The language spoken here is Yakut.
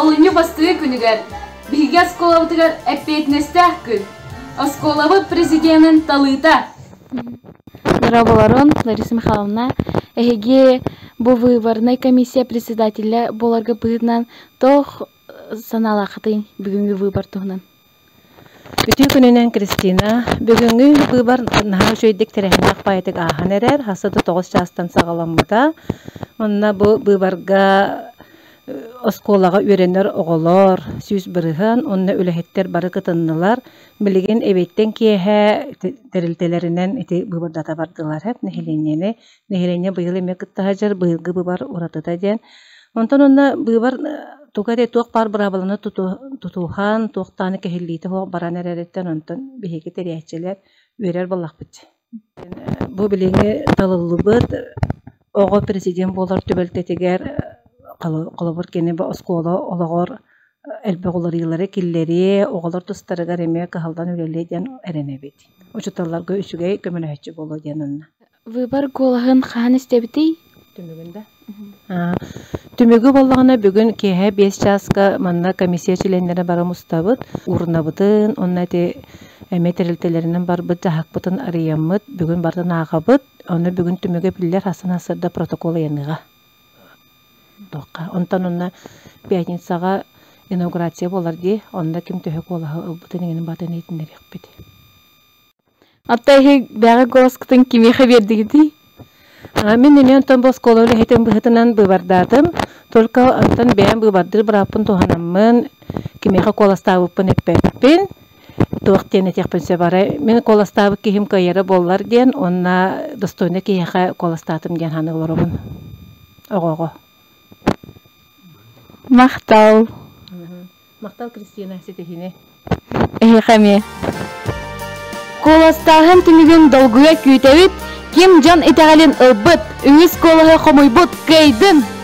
Олунньу бастакы күнүгэр биһиги оскуолабытыгар эппиэтинэстээх күн. Оскуолабыт президенин талыыта. Дорооболорун, Лариса Михайловна. Эһиги бу выборнай комиссия председателэ буоларга быһыытынан туох санаалааххытый бүгүҥҥү выбор туһунан? Үтүө күнүнэн, Кристина. Бүгүҥҥү быыбар наһаа үчүгэйдик тэрээһиннээх баайытык ааһан эрэр. Хас да 9 чаастан саҕаламмыта. Онно бу быыбарга оскуолаҕа үөрэнэр оҕолор 100% уонна үлэһиттэр бары кытыннылар. Билигин эбиэттэн киэһэ тэрилтэлэринэн ити быыбардата бардылар нэһилиэнньэни. Нэһилиэнньэ быйыл эмиэ кытта сылдьар, быйылгы быыбар уратыта диэн. Онтон онно быыбар туга эрэ туох баар быраабыланы тутуһан, туох даҕаны кэһиллиитэ суох баран эрэриттэн онтон биһиги тэрийээччилэр үөрэр буоллахпыт. Бу билиҥҥи талыллыбыт оҕо президент буолар түбэлтэтигэр холобур кини бу оскуола олоҕор элбэх уларыйыылары киллэриэ, оҕолор тустарыгар эмиэ кыһаллан үлэлиэ диэн эрэнэбит. Учууталларга үчүгэй көмөлөһөөччү буолуо диэн онно. Выбор куолаһын хаһан истэбитий? Түмүгүн да? Түмүгү буоллаҕына бүгүн киэһэ 5 чааска манна комиссия чилиэннэрэ бары мустабыт. Уурунабытын уонна ити эмиэ тэрилтэлэринэн барбыт дьаһакпытын арыйаммыт, бүгүн барытын ааҕабыт. Ону бүгүн түмүгэ биллэр хасан сарсыарда протокол ыйаныаҕа. Туохха. Онтон онно пятницаҕа инаугурация буолар дии. Онно ким төһө куолаһы ылбытын иҥин батын иһитиннэриэхпит. Атта эһи бэҕэ голоскутун кимиэхэ биэрдигитий? Мин эмиэ онтон бу оскуола үлэһитин быһыытынан быыбардаатым. Только онтон бэйэм быыбардыыр бырааппын туһанаммын, кимиэхэ куоластаабыппын эппэппин. Туох диэн этиэхпин сөп арай мин куоластаабыт киһим кыайара буоллар диэн уонна достойно киһиэхэ куоластаатым диэн саныы олоробун. Оҕоҕо. Махтал. Махтал, Кристина, ситиһини. Эһиэхэ эмиэ. Куоластааһын түмүгүн долгуйа күүтэбит, ким дьон итэҕэлин ылбыт, үһүс куолаһы хомуйбут кыайдын!